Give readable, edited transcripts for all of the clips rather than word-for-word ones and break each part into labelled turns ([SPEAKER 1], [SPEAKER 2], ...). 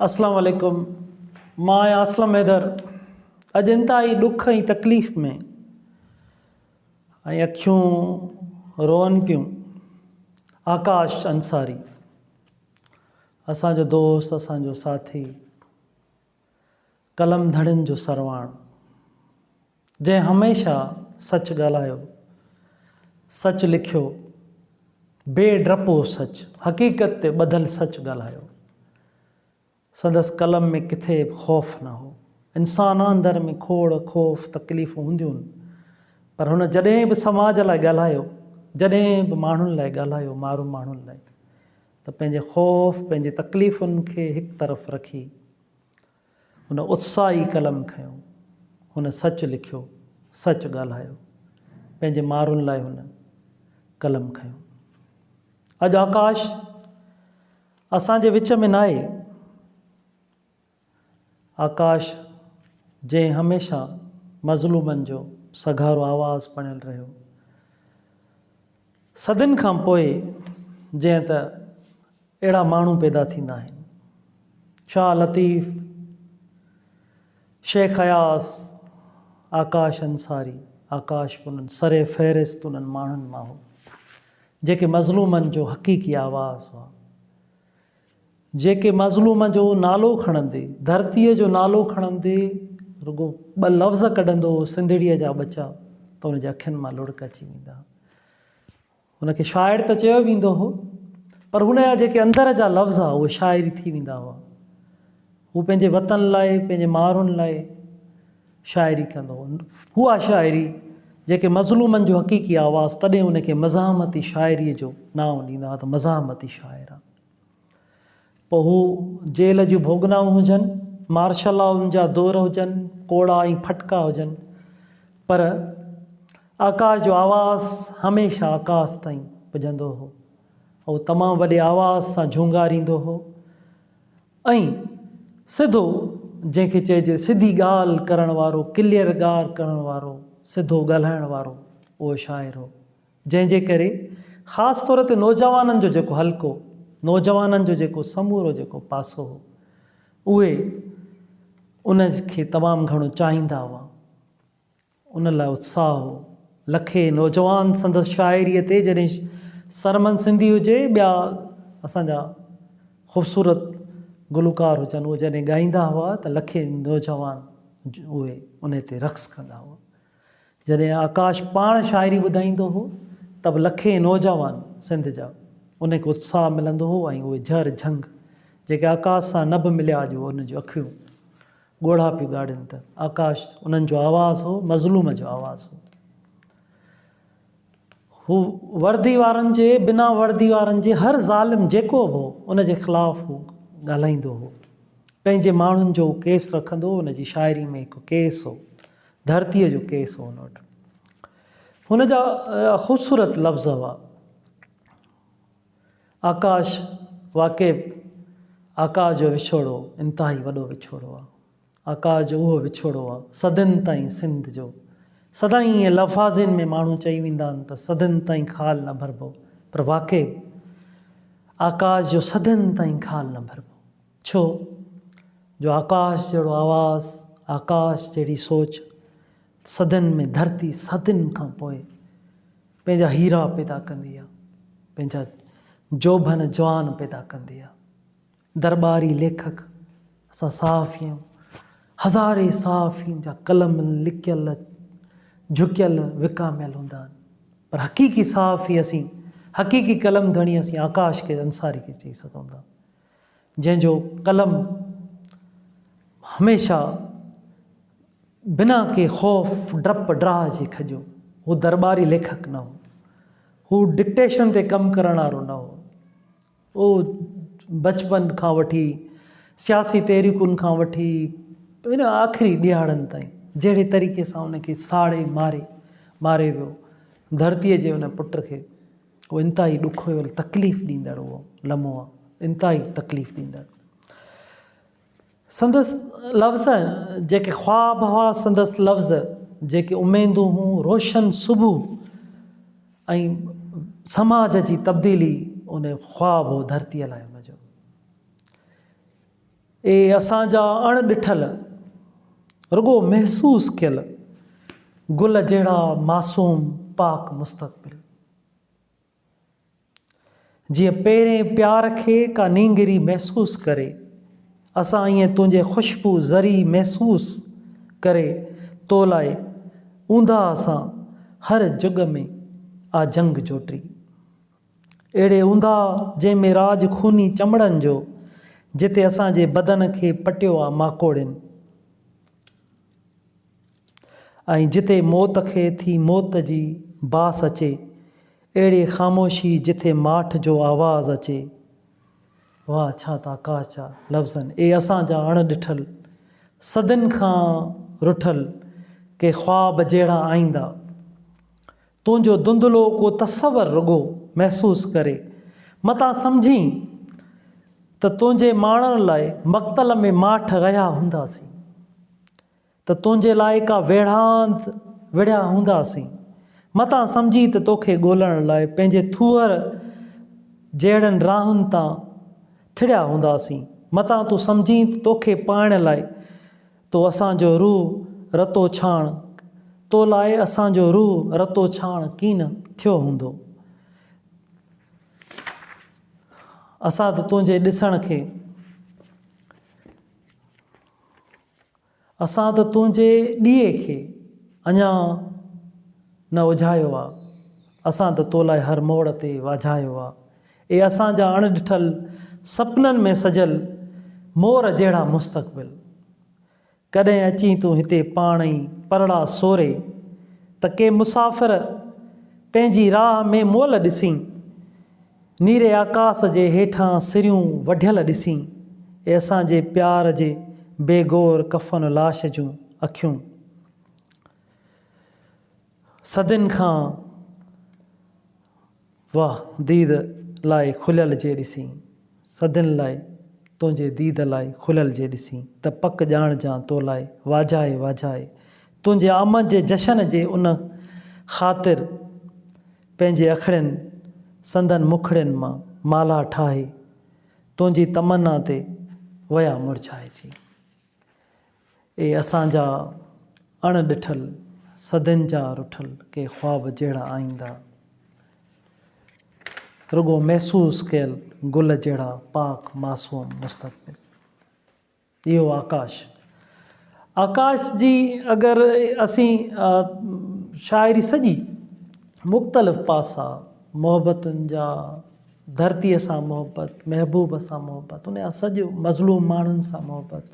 [SPEAKER 1] اسلام عليڪم مان آهيان اسلم حيدر اڄ انتهائي ڏک ۽ تڪليف ۾ ۽ اکيون روئن پيون آڪاش انصاري اسان جو دوست اسان جو ساٿي قلم ڌڻين جو سرواڻ جنهن هميشه سچ ڳالهايو، سچ لکيو، بي ڊپو سچ، حقيقت تي ٻڌل سچ ڳالهايو. سندس قلم ۾ ڪٿي به خوف نه هو. انسان اندر ۾ کوڙ خوف، تڪليفون هونديون آهن، پر هن جڏهن به سماج لاء ڳالهايو، جڏهن به ماڻهن لاء ڳالهايو، مارو ماڻهن لاء، ته پنهنجي خوف، پنهنجي تڪليفن کي هڪ طرف رکي هن اتساهي قلم کنيو. هن سچ لکيو، سچ ڳالهايو. پنهنجي مارن لاء هن قلم کنيو. اڄ آڪاش اسان جي وچ ۾ ناهي. آڪاش جنهن هميشه مظلومن جو سگهارو آواز بڻيل رهيو. صدين کان پوء جئين ته اهڙا ماڻهو پيدا ٿيندا آهن. شاهه لطيف، شيخ اياز، آڪاش انصاري، آڪاش به انهن سر فهرست انهن ماڻهن مان هو، جيڪي مظلومن جو حقيقي آواز هئا. جيڪي مظلوم جو نالو کڻندي، ڌرتيء جو نالو کڻندي رڳو ٻه لفظ ڪڍندو هو سنڌڙيء جا ٻچا ته ان جي اکين مان لڙڪ اچي ويندا ها. هن کي شاعر ته چيو ويندو هو پر هن جا جيڪي اندر جا لفظ ها اهي شاعري ٿي ويندا هئا. هو پنهنجي وطن لاء پنهنجي مارن لاء شاعري ڪندو هو. اها شاعري جيڪي مظلومن جو حقيقي آواز تڏهن ان کي مزاحمتي شاعريء جو نانء ڏيندا هئا ته مزاحمتي شاعر آ. پوء هو جيل جون ڀوڳنائون هجن، مارشل لائن جا دور هجن، ڪوڙا ۽ ڦٽڪا هجن، پر آڪاش جو آواز هميشه آڪاس تائين پڄندو هو. هو تمام وڏي آواز سان جهونگاريندو هو ۽ سڌو جنهن کي چئجي سڌي ڳالهه ڪرڻ وارو، ڪليئر ڳالهه ڪرڻ وارو، سڌو ڳالهائڻ وارو اهو شاعر هو. جنهن جي ڪري خاص طور تي نوجوانن جو جيڪو حلقو، نوجوانن جو جيڪو سمورو جيڪو پاسو هو، اهي ان کي تمام گهڻو چاهيندا هئا، ان لاء اتساهه هو. لکين نوجوان سندس شاعريء تي جڏهن سرمن سنڌي هجي، ٻيا اسان جا خوبصورت گلوڪار هجن، اهي جڏهن ڳائيندا هئا ته لکين نوجوان اهي ان تي رقص ڪندا هئا. جڏهن آڪاش پاڻ شاعري ٻڌائيندو هو ته به لکين نوجوان سنڌ جا ان کي اتساهه ملندو هو ۽ اهي جهر جهنگ جيڪي آڪاش سان نه به مليا اڄ ان جون اکيون ڳوڙها پيون ڳاڙين ته آڪاش انهن جو آواز هو مظلوم جو آواز هو. هو وردي وارن جي بنا وردي وارن جي هر ظالم جيڪو به هو ان جي خلاف هو ڳالهائيندو هو پنهنجي ماڻهن جو ڪيس رکندو هو ان جي شاعري ۾ هڪ ڪيس هو ڌرتيء جو ڪيس هو هن وٽ. هن جا خوبصورت لفظ هئا. آڪاش واقعي آڪاش جو وڇوڙو انتهائي وڏو وڇوڙو آ. آڪاش جو اهو وڇوڙو آ صدين تائين سنڌ جو. سدائين ائين لفاظين ۾ ماڻهو چئي ويندا آهن ته صدين تائين خال نه ڀربو پر واقعي آڪاش جو صدين تائين خال نه ڀربو. ڇو جو آڪاش جهڙو آواز، آڪاش جهڙي سوچ صدين ۾ ڌرتي صدين کان پوء پنهنجا هيرا پيدا ڪندي آ، پنهنجا جوڀن جوان پيدا ڪندي آ. درٻاري ليکڪ اسان صحافي آهيون، هزارين صحافين جا قلم لڪيل جهڪيل وڪاميل هوندا آهن پر حقيقي صحافي اسين حقيقي قلم ڌڻي اسين آڪاش کي انصاري کي چئي سگهون ٿا. جنهن جو قلم هميشه بنا ڪنهن خوف ڊپ ڊاء جي کڄيو. هو درٻاري ليکڪ نه هو. هو ڊڪٽيشن تي ڪم ڪرڻ وارو نه هو. هو بچپن کان وٺي سياسي تحريڪن کان وٺي ان آخري ڏهاڙن تائين جهڙي طريقي سان ان کي ساڙي ماري ماري ويو ڌرتيء جي ان پٽ کي اهو انتهائي ڏکويل تڪليف ڏيندڙ اهو لمحو آهي انتهائي تڪليف ڏيندڙ سندس لفظ جيڪي خواب هئا سندس لفظ جيڪي اميدون هون روشن صبح ۽ سماج جي تبديلي ان خواب هو ڌرتيء لاء ان جو. اي اسان جا اڻ ڏٺل، رڳو محسوس ڪيل گل جهڙا معصوم پاڪ مستقبل. جيئن پهرين پيار کي ڪا نينگري محسوس ڪري، اسان ائين تنهنجي خوشبو ذري محسوس ڪري تو لاء اونداهه سان هر جڳ ۾ آ جنگ جوٽي. اهڙي اونداهه جنهن ۾ راڄ خوني چمڙن جو، جتي اسان جي بدن کي پٽيو آ ماڪوڙين. ۽ جتي موت کي ٿي موت جي باس اچي، اهڙي خاموشي جٿي ماٺ جو آواز اچي. واهه ڇا ته آڪاش جا لفظ آهن، اي اسان جا اڻ ڏٺل، صدين کان رٺل ڪي خواب جهڙا آئيندا. تنهنجو ڌنڌلو ڪو تصور رڳو محسوس ڪري، متان سمجهين ته تنهنجي ماڻڻ لاء مقتل ۾ ماٺ رهيا هونداسين. ته تنهنجي لاء ڪا ويڙهاند وڙهيا هونداسين. متان سمجهين ته توکي ڳولڻ لاء پنهنجي ٿوهر جهڙن راهن تان ٿڙيا هونداسين. متان تون سمجهين ته توکي پائڻ لاء تو اسان جو روح رتو ڇاڻ تو لاء اسان جو روح رتو ڇاڻ ڪين ٿيو هوندو. اسان ته تنهنجي ڏسڻ کي. اسان ته تنهنجي ڏيئي کي اڃا نه اجهايو آ، اسان ته تو لاء هر موڙ تي واجهايو آ. اي اسان جا اڻ ڏٺل سپنن ۾ سجيل مور جهڙا مستقبل! ڪڏهن اچين تون هتي پاڻ ئي پرڙا سوري ته ڪي مسافر پنهنجي راهه ۾ مئل ڏسين. نيري آڪاس جي هيٺان سريون وڍيل ڏسين، اي اسان جي پيار جي بي گور ڪفن لاش جون اکيون صدين کان واه ديد لاء کليل جي ڏسين، صدين لاء تنهنجي ديد لاء کليل جي ڏسين ته پڪ ڄاڻجان تو لاء واجهائي واجهائي تنهنجي آمد جي جشن جي ان خاطر پنهنجي اکڙين سندن مکڙين مان مالها ٺاهي تنهنجي تمنا تي ويا مرجهائجي. اي اسان جا اڻ ڏٺل صدين جا رٺل ڪي خواب جهڙا آئيندا. رڳو محسوس ڪيل گل جهڙا پاڪ معصوم مستقبل. اهو آڪاش. آڪاش جي اگر اسين شاعري سڄي مختلف پاسا محبتن جا ڌرتيء سان محبت، محبوب سان محبت، ان جا سڄو مظلوم ماڻهن سان محبت،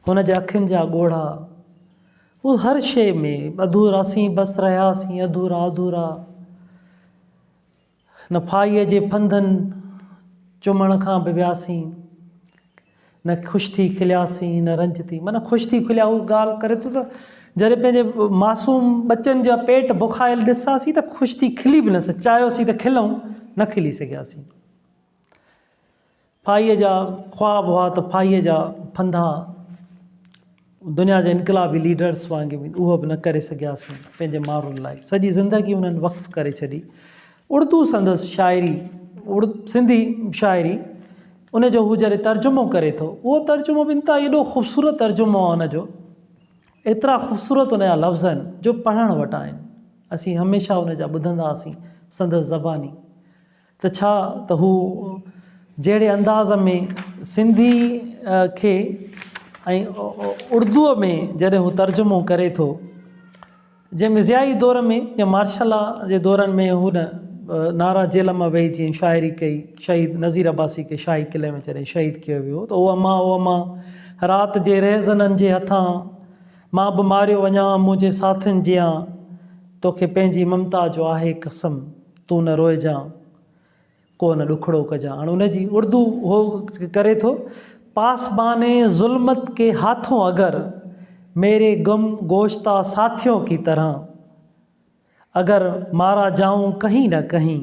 [SPEAKER 1] هن جي اکين جا ڳوڙها، هو هر شيء ۾ اڌورا اسين بس رهياسين اڌورا اڌورا. نه ڦاهيء جي ڦنڌن چمڻ کان به وياسين، نه خوش ٿي کلياسين نه رنج ٿي. معنيٰ خوش ٿي کليا هو ڳالهه ڪري ٿو ته جڏهن پنهنجي معصوم ٻچن جا پيٽ بکايل ڏساسين ته خوش ٿي کلي به نه سگهياسين، چاهيوسين ته کلون نه کلي سگهياسين. ڦاهيء جا خواب هئا ته ڦاهيء جا ڦنڌا دنيا جي انقلابي ليڊرس وانگي به اهو به نه ڪري سگهياسين پنهنجي ماڻهن لاء سڄي زندگي انهن وقف ڪري ڇڏي اردو سندس شاعري سنڌي شاعري ان جو هو جڏهن ترجمو ڪري ٿو اهو ترجمو به انتهائي ايڏو خوبصورت ترجمو آهي ان جو ايترا خوبصورت ان جا لفظ آهن جو پڙهڻ وٽان آهن اسين هميشه ان جا ٻڌندا هئاسين سندس زباني ته ڇا ته هو جهڙي انداز ۾ سنڌي کي ۽ اردوء ۾ جڏهن هو ترجمو ڪري ٿو جنهن ۾ ضيائي دور ۾ يا مارشل لا جي دورن ۾ هن نارا جيل مان ويهي جيئن شاعري ڪئي شهيد نذير عباسي کي شاهي قلعي ۾ جڏهن شهيد ڪيو ويو ته او اما او اما رات جي رهزنن جي هٿان مان به ماريو وڃان منهنجي ساٿين جيان توکي پنهنجي ممتا جو آهي قسم تون نه روئجان، ڪو نه ڏکڙو ڪجان. هاڻي ان جي اردو هو ڪري ٿو، پاسبان ظلمت ڪي هاٿون اگر، ميري غم گوشتا ساٿيون ڪي طرح، اگر مارا جائون ڪهين نه ڪهين،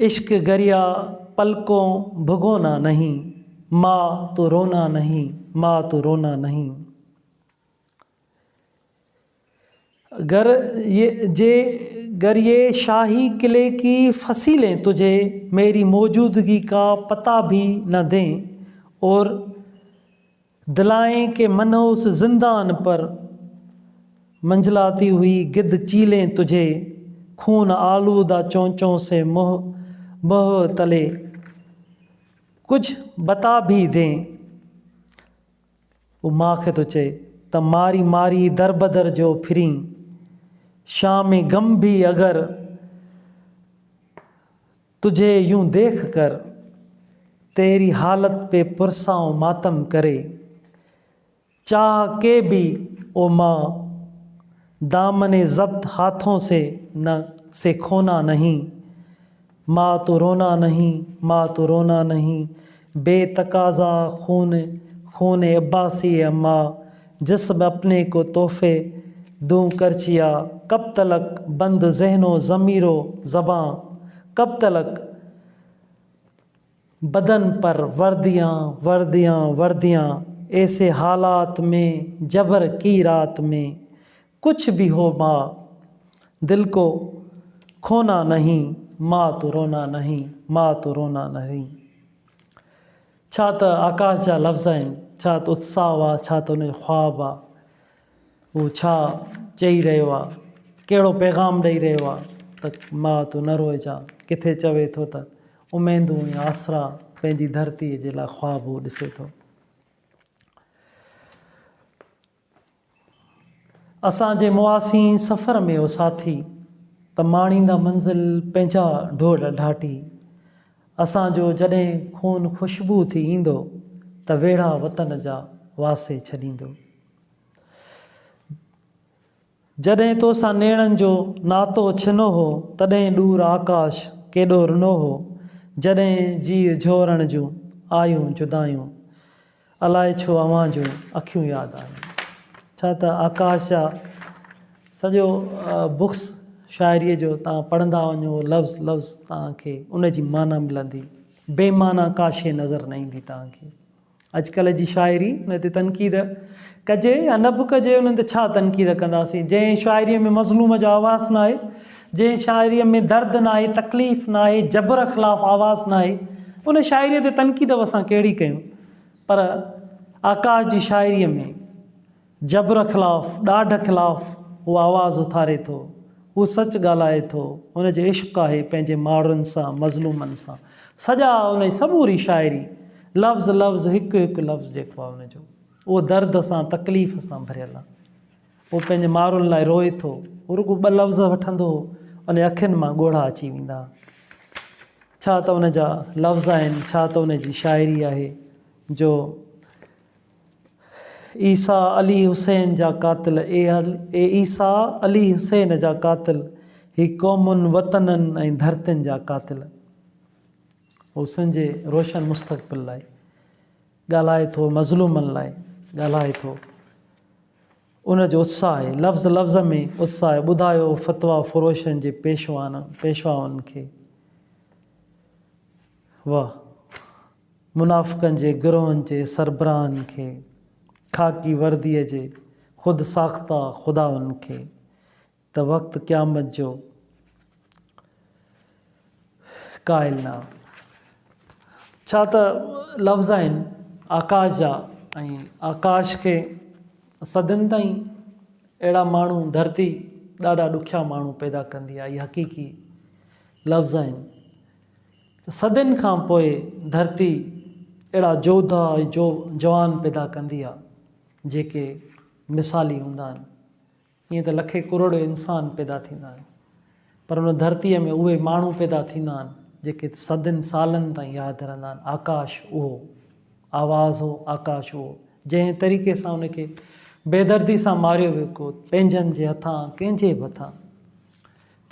[SPEAKER 1] عشق گريا پلڪون ڀگونا نهين، ماء تو رونا نهين، ماء تو رونا نهين. گر جي گر يي شاهي قلعي ڪي فصيلين تجهي ميري موجودگي ڪا پتا ڀي نه دين. اور دلائين ڪي منحوس زندان پر منجلاتي هئي گد چيلين تجهي خون آلوده چونچون سي مهه تلي ڪجهه بتا ڀي دين. هو ماء کي ٿو چئي ته ماري ماري دربدر جو ڦرين شام غم ڀي اگر تجهي يون ديک ڪر تيري حالت پي پرسان ماتم ڪري چاهه ڪي ڀي او ماء دامن ضبط هاٿون سي نه سي کونا نهين ماء تو رونا نهين ماء تو رونا نهين بي تقاضا خون خون عباسي اما جسم اپني ڪو تحفي دون ڪرچيا ڪب تلڪ بند ذهن و ضمير و زبان ڪب تلڪ بدن پر ورديان ورديان ورديان ايسي حالات ۾ جبر ڪي رات ۾ ڪڇ ڀي هو ماء دل ڪو کونا نهين ماء تو رونا نهين ماء تو رونا نهين ڇا ته آڪاش جا لفظ آهن ڇا ته اتساهه آ ڇا ته ان جو خواب آ هو ڇا چئي رهيو آ ڪهڙو پيغام ڏئي رهيو آ ته ماء تون نه روئجان ڪٿي چوي ٿو ته اميدون ۽ آسرا پنهنجي ڌرتيء جي لاء خواب هو ڏسي ٿو. اسان جي مئاسين سفر ۾ او ساٿي ته ماڻيندا منزل پنهنجا ڍول ڍاٽي اسان جو جڏهن خون خوشبو ٿي ايندو ته ويڙها وطن جا واسي ڇڏيندو. جڏهن توسان نيڻن جو ناتو ڇنو هو تڏهن ڏور آڪاش ڪيڏو رنو هو جڏهن جيء جهورڻ جون آيون جدايون الائي ڇو اوهان جون اکيون ياد آيون. ڇا ته آڪاش جا سڄو بڪس شاعريء جو توهان پڙهندا وڃو لفظ لفظ توهان کي ان جي معنيٰ ملندي بي معنيٰ ڪا شيء نظر نه ايندي توهان کي. اڄڪلهه جي شاعري ان تي تنقيد ڪجي يا نه به ڪجي انهن تي ڇا تنقيد ڪنداسين جنهن شاعريء ۾ مظلوم جو آواز ناهي جنهن شاعريء ۾ درد ناهي تڪليف ناهي جبر خلاف آواز ناهي ان شاعريء تي تنقيد به اسان ڪهڙي ڪيون پر آڪاش جي شاعريء ۾ جبر خلاف، ڏاڍ خلاف هو آواز اٿاري ٿو، هو سچ ڳالهائي ٿو، هن جو عشق آهي پنهنجي ماڻهن سان، مظلومن سان. سڄا ان جي سموري شاعري لفظ لفظ هڪ هڪ لفظ جيڪو آهي ان جو اهو درد سان تڪليف سان ڀريل آهي. هو پنهنجي مارن لاء روئي ٿو. هو رڳو ٻه لفظ وٺندو هو، ان جي اکين مان ڳوڙها اچي ويندا ها. ڇا ته ان جا لفظ آهن، ڇا ته ان جي شاعري آهي جو عيسيٰ علي حسين جا قاتل، اي عيسيٰ علي حسين جا قاتل، هي قومن، وطنن ۽ ڌرتين جا قاتل. هو سنڌ جي روشن مستقبل لاء ڳالهائي ٿو، مظلومن لاء ڳالهائي ٿو. ان جو اتساهه آهي، لفظ لفظ ۾ اتساهه آهي، ٻڌايو فتويٰ فروشن جي پيشوائن کي، واهه منافقن جي گروهن جي سربراهن کي، خاڪي ورديء جي خود ساخته خدائن کي. ته وقت قيامت جو قائل نه آ. ڇا ته لفظ آهن آڪاش جا ۽ آڪاش کي صدين تائين اهڙا ماڻهو ڌرتي ڏاڍا ڏکيا ماڻهو پيدا ڪندي آهي اهي حقيقي لفظ آهن ته صدين کان پوء ڌرتي اهڙا جوڌا ۽ جو جوان پيدا ڪندي آهي جيڪي مثالي هوندا آهن. ائين ته لکين ڪروڙين انسان پيدا ٿيندا آهن پر ان ڌرتيء ۾ اهي ماڻهو پيدا ٿيندا آهن جيڪي صدين سالن تائين ياد رهندا آهن. آڪاش اهو آواز هو، آڪاش اهو جنهن طريقي سان ان کي بيدردي سان ماريو ويو ڪو پنهنجن جي هٿان ڪنهن جي به هٿان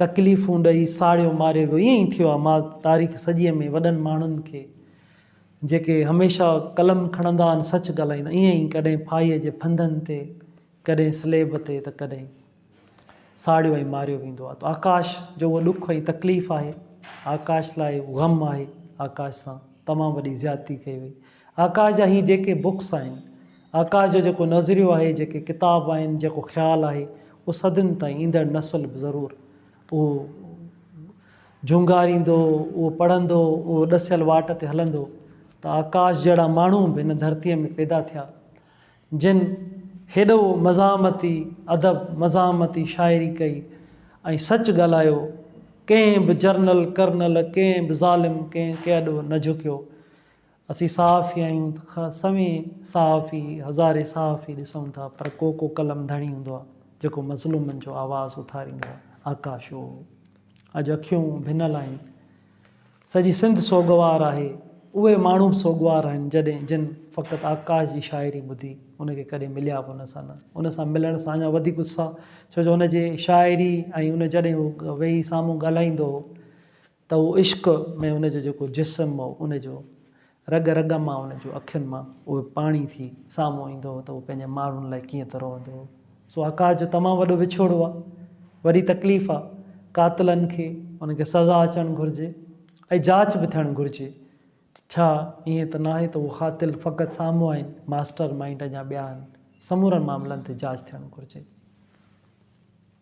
[SPEAKER 1] تڪليفون ڏئي ساڙيو ماريو ويو ائين ئي ٿيو آهي مان تاريخ سڄيء ۾ وڏن ماڻهن کي جيڪي هميشه قلم کڻندا آهن سچ ڳالهائيندا ائين ئي ڪڏهن ڦاهيء جي ڦندن تي ڪڏهن سليب تي ته ڪڏهن ساڙيو ۽ ماريو ويندو آهي ته آڪاش جو اهو ڏک ۽ تڪليف آهي آڪاش لاء اهو غم آهي آڪاش سان تمام وڏي زيادتي ڪئي وئي آڪاش جا هي جيڪي بڪس آهن آڪاش جو جيڪو نظريو آهي جيڪي ڪتاب آهن جيڪو خيال آهي اهو صدين تائين ايندڙ نسل به ضرور اهو جهونگاريندو اهو پڙهندو اهو ڏسيل واٽ تي هلندو. ته آڪاش جهڙا ماڻهو به هن ڌرتيء ۾ پيدا ٿيا، جن هيڏو مزاحمتي ادب، مزاحمتي شاعري ڪئي ۽ سچ ڳالهايو، ڪنهن به جرنل، ڪرنل، ڪنهن به ظالم، ڪنهن ڪنهن اڏو نه جهڪيو. اسين صحافي آهيون ته سوين صحافي، هزارين صحافي ڏسون ٿا پر ڪو ڪو قلم ڌڻي هوندو آهي جيڪو مظلومن جو آواز اٿاريندو آهي. آڪاش اهو هو. اڄ اکيون ڀنل آهن. سڄي سنڌ سوڳوار آهي. اهي ماڻهو به سوڳوار آهن جڏهن جن فقط آڪاش جي شاعري ٻڌي ان کي ڪڏهن مليا به ان سان نه. ان سان ملڻ سان اڃا وڌيڪ اتساهه ڇو جو ان جي شاعري ۽ ان جڏهن هو ويهي سامهون ڳالهائيندو هو ته اهو عشق ۾ ان جو جيڪو جسم هو ان جو رڳ رڳ مان ان جو اکين مان اهو پاڻي ٿي سامهون ايندو هو ته اهو پنهنجي ماڻهن لاء ڪيئن ته روئندو هو. سو آڪاش جو تمام وڏو وڇوڙو آ، وڏي تڪليف آ، قاتلن کي انهن کي سزا اچڻ گهرجي ۽ جاچ به ٿيڻ گهرجي ته ڇا ائين ته ناهي ته اهو قاتل فقط سامهون آهن، ماسٽر مائينڊ اڃا ٻيا آهن، سمورن معاملن تي جاچ ٿيڻ گهرجي.